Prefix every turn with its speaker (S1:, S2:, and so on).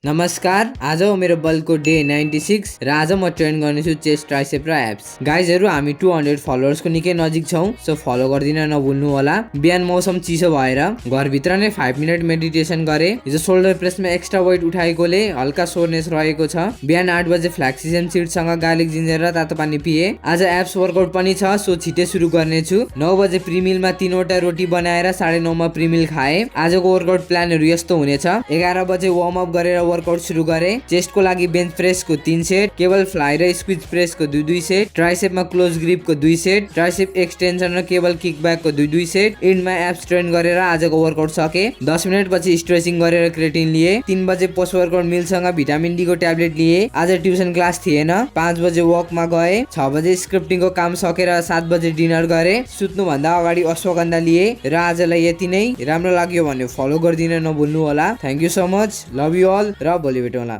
S1: नमस्कार, आज हो मेरो बलको डे 96 र आज म ट्रेन गर्नेछु चेस्ट ट्राइसेप र एप्स। गाइजहरु हामी 200 फलोवर्सको निकै नजिक छौं, सो फलो गर्दिन नभुल्नु होला। बिहान मौसम चिसो भएर घरभित्र नै 5 मिनेट मेडिटेसन गरे। हिजो शोल्डर प्रेसमा एक्स्ट्रा वेट उठाएकोले हल्का सोरनेस रहेको छ। बिहान 8 बजे फ्ल्याक्सिजन सीडसँग गार्लिक जिन्जर र तातो पानी पिए। आज एप्स वर्कआउट पनि छ, सो छिटै सुरु गर्नेछु। 9 बजे प्रिमिलमा 3 वटा रोटी बनाएर 9:30 मा प्रिमिल खाए। आजको वर्कआउट प्लानहरु यस्तो हुनेछ। 11 बजे वार्म अप गरेर वर्कआउट सुरु गरे। चेस्टको लागि बेन्च प्रेसको 3 सेट, केबल फ्लाइ र स्क्विज प्रेसको 2-2 सेट, ट्राइसेपमा क्लोज ग्रिपको 2 सेट, ट्राइसेप एक्सटेन्सन र केबल किकब्याकको 2-2 सेट। इन्डमा एप्स ट्रेन गरेर आजको वर्कआउट सके। 10 मिनेट पछि स्ट्रेचिङ गरेर क्रेटिन लिए। 3 बजे पोस्ट वर्कआउट मिलसँग भिटामिन डी को ट्याब्लेट लिए। आज ट्युसन क्लास थिएन। 5 बजे वकमा गए। 6 बजे स्क्रिप्टिङको काम सकेर 7 बजे डिनर गरे। सुत्नु भन्दा अगाडि अश्वगन्धा लिए र आजलाई यति नै। राम्रो लाग्यो भने फलो गर्दिन नभुल्नु होला। Thank you so much, love you all र भोलि भेटौँला।